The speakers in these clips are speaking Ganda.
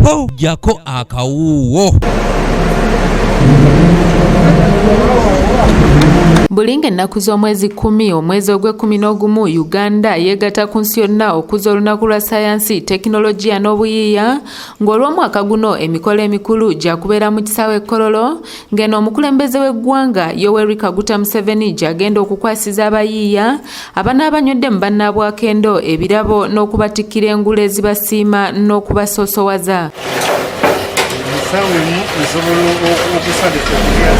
Ho, jjako akawuuwo. Buli ng'ennaku z'omwezi 10 omwezi ogw'ekkumi n'ogumu, Uganda yeegatta ku nsi yonna okuza olunaku lwa ssaayansi, tekinologiya n'obuyiiya, ng'olw'omwaka guno emikolo emikulu gyakubeera mu kisaawe e Kololo, ng'eno omukulembeze w'eggwanga Yoweri Kaguta Museveni gy'agenda okukwasiza abayiiya abanaabanywedde mu bannaabwe akendo ebirabo n'okubatikkira engule ezibasiima n'okubasoosowaza. Essaawa emu nsobola okusala ekyokulya.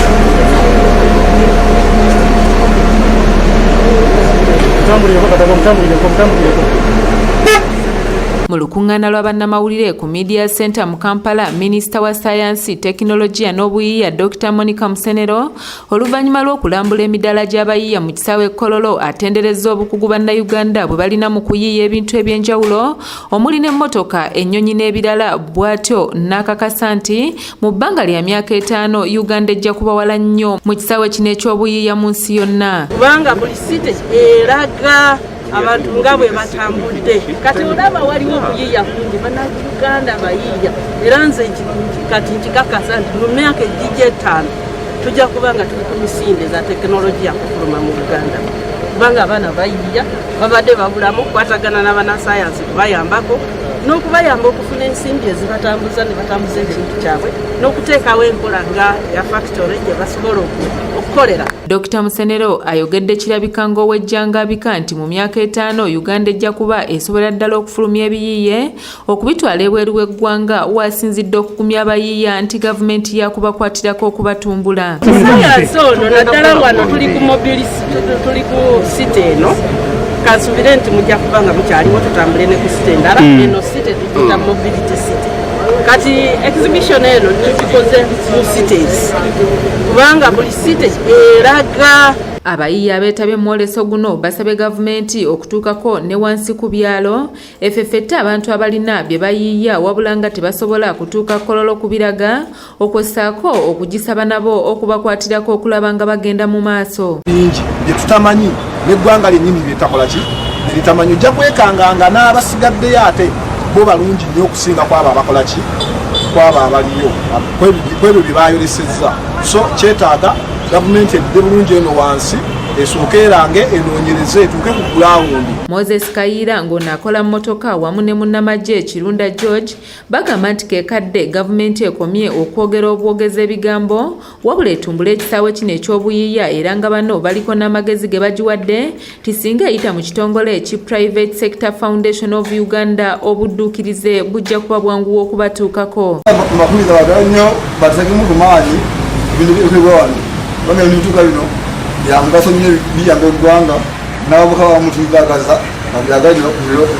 Mu lukuŋŋaana lwa bannamawulire ku Media Center mu Kampala, minisita wa ssaayansi, tekinologiya n'obuyiiya Dokita Monica Musenero, oluvannyuma lw'okulambula emidaala gy'abayiiya mu kisaawe e Kololo, atenderezza obukugu bannayuganda bwe balina mu kuyiiya ebintu eby'enjawulo omuli n'emmotoka, ennyonyi n'ebirala, bw'atyo n'akakasa nti mu bbanga lya myaka 5 Uganda ejja kuba wala nnyo mu kisaawe kino eky'obuyiiya mu nsi yonna. Kubanga buli site eraga abantu nga bwe batambudde. Kati olaba waliwo okuyiiya kungi, bannayuganda bayiiya, era nze kati nkikakasa nti mu myaka egijja 5 tujja kuba nga tuli ku misinde za tekinologiya kufuluma mu Uganda, kubanga abaana bayiiya, babadde babulamu okukwatagana n'abannasayansi kubayambako n'okubayamba okufuna ensimbi ezibatambuza ne batambuza ekintu kyabwe n'okuteekawo enkola nga eya factory gye basobola okukolera. Dokita Musenero ayogedde kirabika ng'owejjangabika nti mu myaka 5 Uganda ejja kuba esobola ddala okufulumya ebiyiiye okubitwala ebweru w'eggwanga, waasinzidde okugumya abayiiya nti gavumenti yakubakwatirako okubatumbula. Sayansi ono naddala wano tuli ku mobility, tuli ku site eno, kansubire nti mujja kuba nga mukyaliwo tutambule ne ku site endala. Eno site tugiyita mobility city. Kati exhibition eno tugikoze mu cities kubanga buli city eraga. Abayiiya abeetabye mu mwoleso guno basabye gavumenti okutuukako ne wansi ku byalo efeffette abantu abalina bye bayiiya wabula nga tebasobola kutuuka Kololo kubiraga, okwossaako okugisaba nabo okubakwatirako okulaba nga bagenda mu maaso. Bingi bye tutamanyi n'eggwanga lyennyini bye takola ki bye litamanyi, ojja kwekanganga n'abasigaddeyo ate bo balungi nnyo okusinga kwabo abakola ki kwabo abaliyo kwebyo bye baayolesezza. So kyetaaga gavumenti edde bulungi eno wansi esooke erange enoonyereze etuuke ku gulawundi. Moses Kayiira ng'ono akola mmotoka wamu ne munnamagye Kirunda George bagamba nti ke kadde gavumenti ekomye okwogera obwogezi ebigambo wabula etumbule ekisaawe kino eky'obuyiiya, era nga bano baliko n'amagezi ge bagiwadde nti singa eyita mu kitongole ki Private Sector Foundation of Uganda obudduukirize bujja kuba bwanguwa okubatuukako. Makumiza bagala nnyo bateekemu ku maanyi ebintu ebikolebwa wano, kubanga ebintu bituuka bino bya mugaso nnyo, biyamba eggwanga n'abavubuka abamu tubibaagaza babyagale ne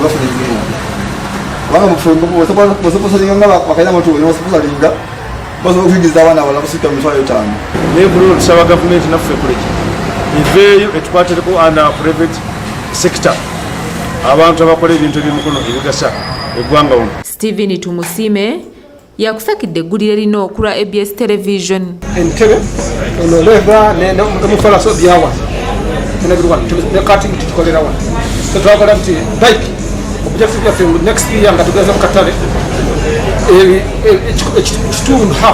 bafuna emirimu, kubanga bw'osponsoringa nga bakalina moto n'osponsoringa basobola okuyingiza abaana abalala kusika mu 50,000. Naye buli tusaba gavumenti naffe ekoleki eveeyo etukwatireko under private sector abantu abakola ebintu ebyemikono ebigasa eggwanga wano. Steven Tumusiime yakusakidde eggulire lino ku lwa ABS Television. Entebe eno leva n'omufalaso byawa ne kati tukikolera wano. So twagala nti bike objective yaffe next year nga tugenze mu katale ekitundu half.